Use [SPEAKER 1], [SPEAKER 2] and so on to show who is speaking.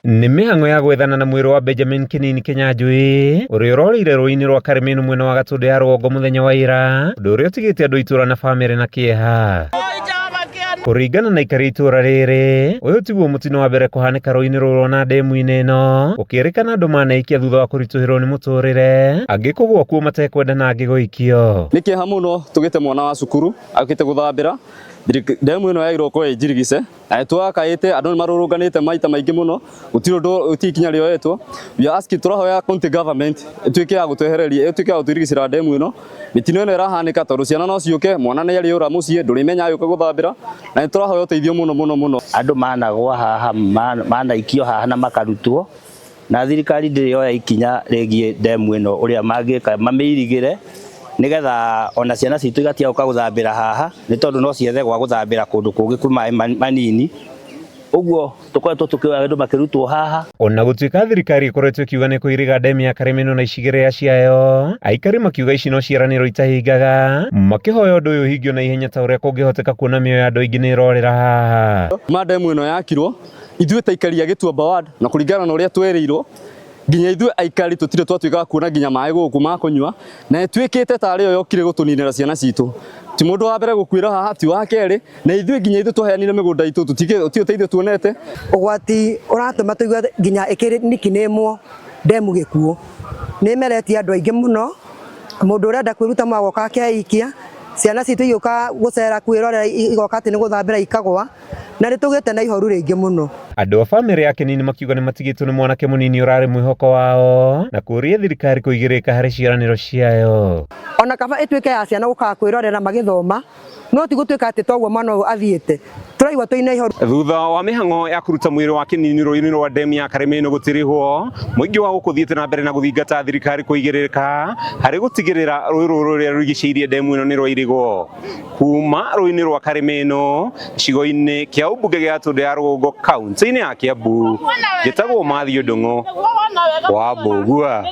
[SPEAKER 1] Nĩ mĩhang'o ya gwethana na mwĩrĩ wa Benjamin Kĩnini Kĩnyanjui ũrĩa ũrorĩire rũĩ-inĩ rwa Karĩmĩnũ mwena wa Gatũndũ ya rũgongo mũthenya wa ira, ũndũ ũrĩa ũtigĩte andũ a itũũra na bamĩrĩ na kĩeha. Kũringana na aikari a itũũra rĩrĩ, ũyũ tiguo mũtino wa mbere kũhanĩka rũĩ-inĩ rũrũ ona ndemu-inĩ ĩno, gũkĩrĩkana andũ maneikia thutha wa kũritũhĩrwo nĩ mũtũrĩre, angĩ kũgũa kuo matekwenda na angĩ gũikio.
[SPEAKER 2] Nĩ kĩeha mũno tũgĩte mwana wa cukuru okĩte gũthambĩra ndemu ĩno yagĩrĩirwo gũkorwo ĩ njirigice na nĩ twakaĩte andũ nĩ marũrũnganĩte maita maingĩ mũno gũtirĩ ũndũ gũtirĩ ikinya rĩoetwo. We are asking, tũrahoya county government ĩtuĩke ya gũtwehereria ĩtuĩke ya gũtũirigicĩra ndemu ĩno. Mĩtino ĩno ĩrahanĩka tondũ ciana no ciũke, mwana nĩ arĩũra mũciĩ ndũrĩmenya agĩũka gũthambĩra na nĩ tũrahoya ũteithio mũno mũno mũno.
[SPEAKER 3] Andũ managwa haha manaikio haha na makarutwo na thirikari ndĩrĩ yoya ikinya rĩgiĩ ndemu ĩno ũrĩa mangĩka mamĩirigĩre nĩgetha ona ciana citũ igatiga gũka gũthambĩra haha nĩ tondũ no ciethe gwa gũthambĩra kũndũ kũngĩ kwĩ maĩ manini. Ũguo tũkoretwo tũkĩoya andũ makĩrutwo haha.
[SPEAKER 1] Ona gũtuĩka thirikari ĩkoretwo ĩkiuga nĩ kũiriga ndemu ya Karĩmĩnũ na icigĩrĩra ciayo, aikari makiuga ici no ciĩranĩro itahingaga, makĩhoya ũndũ ũyũ ũhingio na ihenya ta ũrĩa kũngĩhoteka kuona mĩoyo ya andũ aingĩ nĩ ĩrorĩra haha.
[SPEAKER 2] Ma ndemu ĩno yakirwo ithuĩ ta aikari a Gĩtuamba ward na kũringana na ũrĩa twerĩirwo nginya ithuĩ aikari tũtirĩ twatuĩka a kuona nginya maĩ gũkũ ma kũnyua na ĩtuĩkĩte tarĩ yo yokire gũtũninĩra ciana citũ. Ti mũndũ wa mbere gũkuĩra haha, ti wa kerĩ, na ithuĩ nginya ithuĩ twaheanire mĩgũnda itũ tũtirĩ ũteithio tuonete.
[SPEAKER 4] Ũgwati ũratũma tũigue nginya ĩkĩrĩ nickname ndemu gĩkuũ. Nĩ ĩmeretie andũ aingĩ mũno, mũndũ ũrenda kwĩruta mũno agoka akeikia, ciana citũ igĩũka gũcera kwĩrorera igoka atĩ nĩ gũthambĩra ikagwa. Na nĩ tũgĩte na ihoru rĩingĩ mũno.
[SPEAKER 1] Andũ a bamĩrĩ ya Kĩnini makiuga nĩ matigĩtwo nĩ mwanake mũnini ũrarĩ mwĩhoko wao na kũria thirikari kũigĩrĩrĩka harĩ ciĩranĩro ciayo.
[SPEAKER 4] Ona kaba ĩtuĩke ya ciana gũkaga kwĩrorera magĩthoma, no ti gũtuĩka atĩ toguo mwana ũyũ athiĩte. Tũraigua twĩna ihoru.
[SPEAKER 1] Thutha wa mĩhang'o ya kũruta mwĩrĩ wa Kĩnini rũĩ-inĩ rwa ndemu ya Karĩmĩnũ gũtirihwo, mũingĩ wa gũkũ ũthiĩte na mbere na gũthingata thirikari kũigĩrĩrĩka harĩ gũtigĩrĩra rũĩ rũrũ rũrĩa rũrigicĩirie ndemu ĩno nĩ rwairigwo. Kuma rũĩ-inĩ rwa Karĩmĩnũ gĩcigo-inĩ kĩa ũmbunge gĩa Gatũndũ ya Rũgongo kaunti-inĩ ya Kiambu, njĩtagwo Matthew Ndung'u wa Mbũgua.